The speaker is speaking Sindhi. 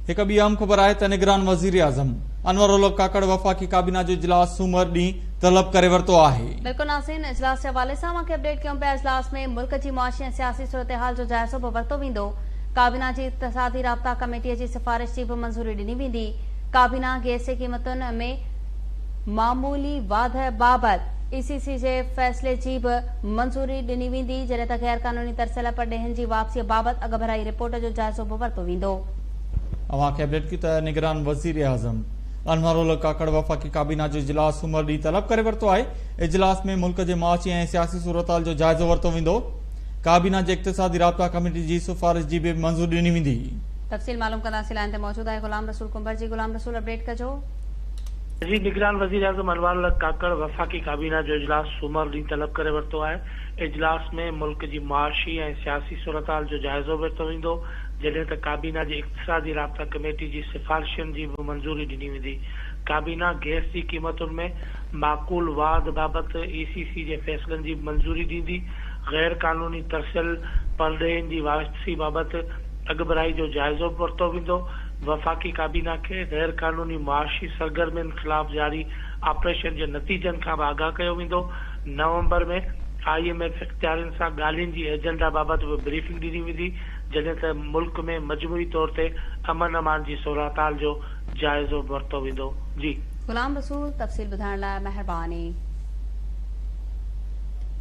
هڪ ٻي اهم خبر آهي ته نگران وزيراعظم انور الحق ڪاڪڙ وفاقي ڪابينا جو اجلاس سومر ڏينهن طلب ڪري ورتو آهي. بلڪل ناظرين اجلاس جي حوالي سان اوهان کي اپڊيٽ ڪيون پيا اجلاس ۾ ملڪ جي معاشي ۽ سياسي صورتحال جو جائزو به ورتو ويندو ڪابينا جي اقتصادي رابطا ڪميٽي جي سفارش جي به منظوري ڏني ويندي ڪابينا گيس جي قيمتن ۾ معمولي واڌ بابت اي سي سي جي فيصلي جي به منظوري ڏني ويندي جڏهن ته غيرقانوني ترسيل پرڏيهين جي واپسي بابت اڳڀرائي رپورٽ جو جائزو به ورتو ويندو. اوهان کي اپڊيٽ ڪيون ته نگران وزيراعظم انوار الحق ڪاڪڙ وفاقي ڪابينا جو اجلاس سومر ڏينهن طلب ڪري ورتو آهي، اجلاس ۾ ملڪ جي معاشي ۽ سياسي صورتحال جو جائزو ورتو ويندو، ڪابينا جي اقتصادي رابطا ڪميٽي جي سفارش جي به منظوري ڏني ويندي. تفصيل معلوم ڪنداسين لائين تي موجود آهي غلام رسول ڪنڀر جي غلام رسول اپڊيٽ ڪجو. جي نگران وزيراعظم انوار الحق ڪاڪڙ وفاقي ڪابينا جو اجلاس سومر ڏينهن طلب ڪري ورتو آهي، اجلاس ۾ ملڪ جي معاشي ۽ سياسي صورتحال جو جائزو ورتو ويندو، جڏهن ته ڪابينا جي اقتصادي رابطا ڪميٽي جي سفارشن جي به منظوري ڏني ويندي. ڪابينا گئس جي قيمتن ۾ معقول واڌ بابت اي سي سي جي فيصلن جي به منظوري ڏيندي. غير قانوني ترسيل پرڏيهين جي واپسي بابت اڳڀرائي جو جائزو به ورتو ويندو. وفاقي ڪابينا کي غير قانوني معاشي سرگرمين خلاف جاري آپريشن جي نتيجن کان به آگاهه ڪيو ويندو. نومبر ۾ I M F اختيارين سان ڳالهين جي ايجنڊا بابت به بريفنگ ڏني ويندي. جڏهن ته ملڪ ۾ مجموعي طور تي امن امان جي صورتحال جو جائزو به ورتو ويندو. جي. غلام رسول تفصيل ٻڌائڻ لاء مهرباني.